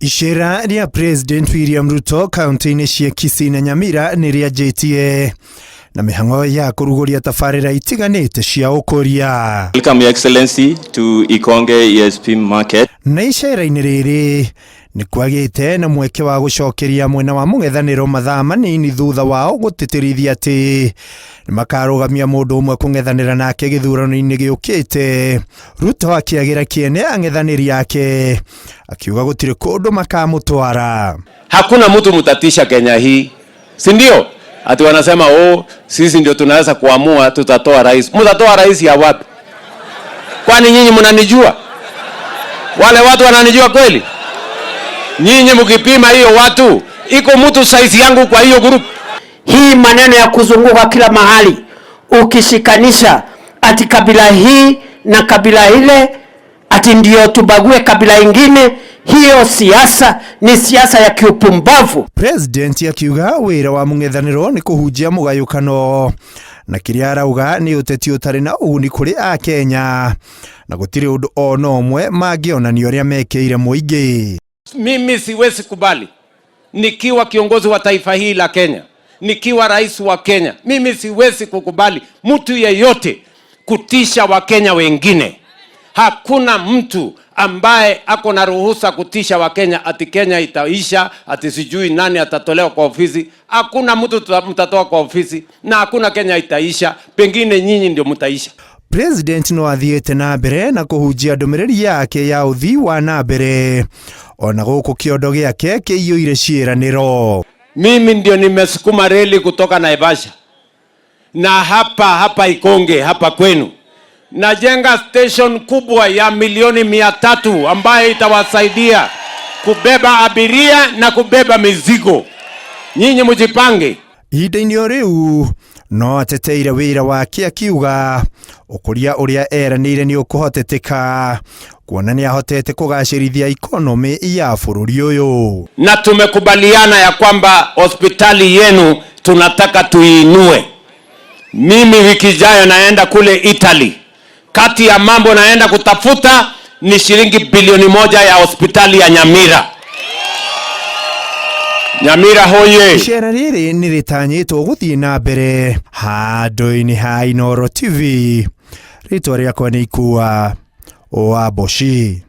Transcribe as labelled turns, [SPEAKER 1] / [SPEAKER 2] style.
[SPEAKER 1] Icera rĩa President William Ruto kaunti-inĩ cia Kisii na Nyamira nĩ rĩanjĩtie na mĩhang'o ya kũrugũria tabarĩra itiganĩte cia ũkũria.
[SPEAKER 2] Welcome, Your Excellency, to Ikonge ESP Market.
[SPEAKER 1] Na icera-inĩ rĩrĩ nĩ kwagĩte na mweke wa gũcokeria mwena wa mũng'ethanĩro mathaa manini thutha wao gũtĩtĩrithia atĩ nĩ makarũgamia mũndũ ũmwe kũng'ethanĩra nake gĩthurano-inĩ gĩũkĩte. Ruto akĩagĩra kĩene ang'ethanĩri ake akiuga gũtirĩ kũndũ makamũtwara.
[SPEAKER 3] Hakuna mtu mtatisha Kenya hii, si ndio? Ati wanasema, "Oh, sisi ndio tunaweza kuamua tutatoa rais." Mtatoa rais ya wapi? Kwani nyinyi mnanijua? Wale watu wananijua kweli? Nyinyi mkipima hiyo watu, iko mtu size yangu kwa hiyo group?
[SPEAKER 4] Hii maneno ya kuzunguka kila mahali ukishikanisha ati kabila hii na kabila ile, ati ndio tubague kabila ingine, hiyo siasa ni siasa ya kiupumbavu.
[SPEAKER 1] President akiuga wĩra wa mũng'ethanĩro nĩ kũhunjia mũgayũkano na kĩrĩa arauga nĩ ũteti ũtarĩ na ũguni kũrĩ akenya na gũtirĩ ũndũ ona ũmwe mangĩonania ũrĩa mekĩire mũingĩ.
[SPEAKER 3] Mimi siwezi kubali nikiwa kiongozi wa taifa hili la Kenya, nikiwa rais wa Kenya, mimi siwezi kukubali mtu yeyote kutisha Wakenya wengine. Hakuna mtu ambaye ako na ruhusa kutisha Wakenya ati Kenya itaisha, ati sijui nani atatolewa kwa ofisi. Hakuna mtu mtatoa kwa ofisi na hakuna Kenya itaisha. Pengine nyinyi ndio mtaisha.
[SPEAKER 1] President no athiĩte na mbere na kũhunjia ndũmĩrĩri yake ya ũthii wa na mbere ona gũkũ kĩondo gĩake kĩiyũire ciĩranĩro.
[SPEAKER 3] Mimi ndio nimesukuma reli kutoka Naivasha na hapa hapa Ikonge, hapa kwenu najenga station kubwa ya milioni 300 ambayo itawasaidia kubeba abiria na kubeba mizigo. Nyinyi mjipange.
[SPEAKER 1] Ihinda-inĩ o rĩu no ateteire wĩra wake akiuga ũkũria ũrĩa eranĩire nĩ ũkũhoteteka kuona nĩ ahotete kũgacĩrithia ikonomĩ ya bũrũri ũyũ.
[SPEAKER 3] Na tumekubaliana ya kwamba hospitali yenu tunataka tuiinue. Mimi wiki ijayo naenda kule Italy. Kati ya mambo naenda kutafuta ni shilingi bilioni 1 ya hospitali ya Nyamira. Nyamira hoye!
[SPEAKER 1] Icera rĩrĩ nĩ rĩtanyĩtwo gũthiĩ na mbere handũ-inĩ ha Inooro TV. Rĩtwa rĩakwa nĩ Ikua wa Mboci.